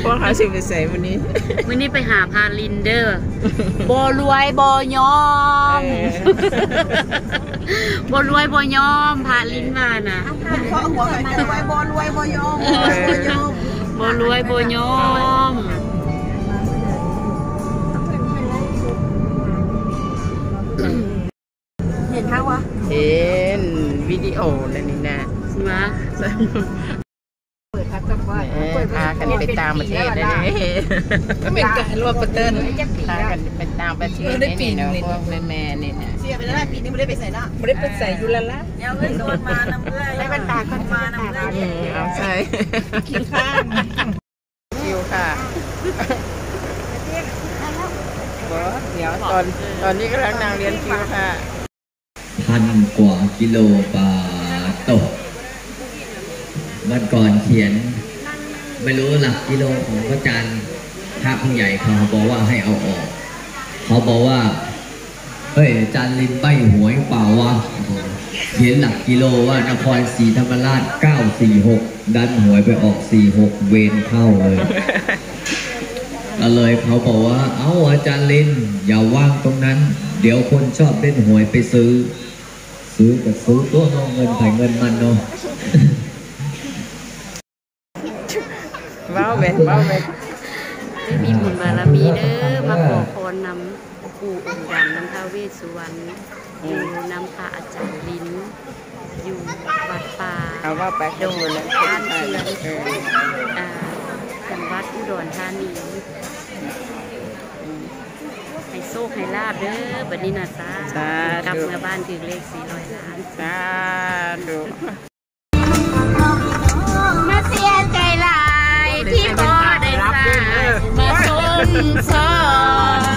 ພວກເຮົາຊິໄປໃສມື້ນີ້? ມື້ນີ້ໄປຫາພະລິນເດີ. ບໍ່ລວຍບໍ່ຍອມ ເອີ ບໍ່ລວຍບໍ່ຍອມ ພະລິນວ່ານະ. ເຄາະຫົວກັນ ບໍ່ລວຍບໍ່ຍອມ ບໍ່ລວຍບໍ່ຍອມ ບໍ່ລວຍບໍ່ຍອມ. ເຫັນເຮົາວະ? ເຫັນວິດີໂອແລ້ວນີ້ນະ ວ່າ ເປີດພາສະປອດ ເອີ ເປີດ ພາກັນໄປຕ່າງປະເທດເດ້. ກໍແມ່ນກະລວມປະເຕີນ ພາກັນໄປຕ່າງປະເທດ ເອີ ໄດ້ປີໜຶ່ງນີ້ເນາະ ພວກແມ່ໆນີ້ນະ. ເສຍໄປແລ້ວ ປີນີ້ບໍ່ໄດ້ໄປໃສເນາະ ບໍ່ໄດ້ໄປໃສ ຢູ່ລະລະ ເອົາເງິນໂດນມານຳເອື້ອຍ ໃສ່ແວ່ນຕາກ່ອນ ມານຳເອື້ອຍ. ອືມ ເອົາໃສ່ ຂີ້ຄ້ານ. ຄິວຄ່ະ ບໍ່ ດຽວ ຕອນ ຕອນນີ້ກຳລັງນັ່ງລຽນຄິວຄ່ະ. ພັນກວ່າກິໂລ ປາໂຕ. ວັນກ່ອນຂຽນ ໄມ່ຮູ້ຫຼັກກິໂລຂອງພະອາຈານ ພະຜູ້ໃຫຍ່ເຂົາບອກວ່າໃຫ້ເອົາອອກ ເຂົາບອກວ່າ ເຮີ້ຍ ອາຈານລິນໃບ້ຫວຍເປົ່າວະ ຂຽນຫຼັກກິໂລວ່ານະຄອນສີທຳມະລາດ ເກົ້າສີ່ຫົກ ດັນຫວຍໄປອອກ ສີ່ຫົກ ເວນເຂົ້າເລີຍ. ກໍເລີຍເຂົາບອກວ່າ ເອົ້າ ອາຈານລິນ ຢ່າວາງຕົງນັ້ນ ດຽວຄົນຊອບຫຼິ້ນຫວຍໄປຊື້. ຊື້ກໍຊື້ຕົວະເນາະ ເງິນໃຜເງິນມັນເນາະ. ເວົ້າແມ່ ເວົ້າແມ່. ໄດ້ມີບຸນບາລະມີເດີ ມາຂໍພອນນຳ ປູ່ອົງດຳ ນຳທ້າວເວດສຸວັນ ຢູ່ນຳພະອາຈານລິນ ຢູ່ວັດປ່າ ເອົາ ເວົ້າໄປ ດອນ ບ້ານເຊືອນ ເອີ ອ່າ ຈັງຫວັດອຸດອນທານີ. ໃຫ້ໂຊກໃຫ້ລາບເດີ ບັດນີ້ນະ ສາທຸ ສາທຸ ກັບເມືອບ້ານຖືກເລກສີ່ຮ້ອຍລ້ານ ສາທຸ. ມາເສຍໃຈຫຼາຍທີ່ບໍ່ໄດ້ສາຍມາຊົມຊ້ອນ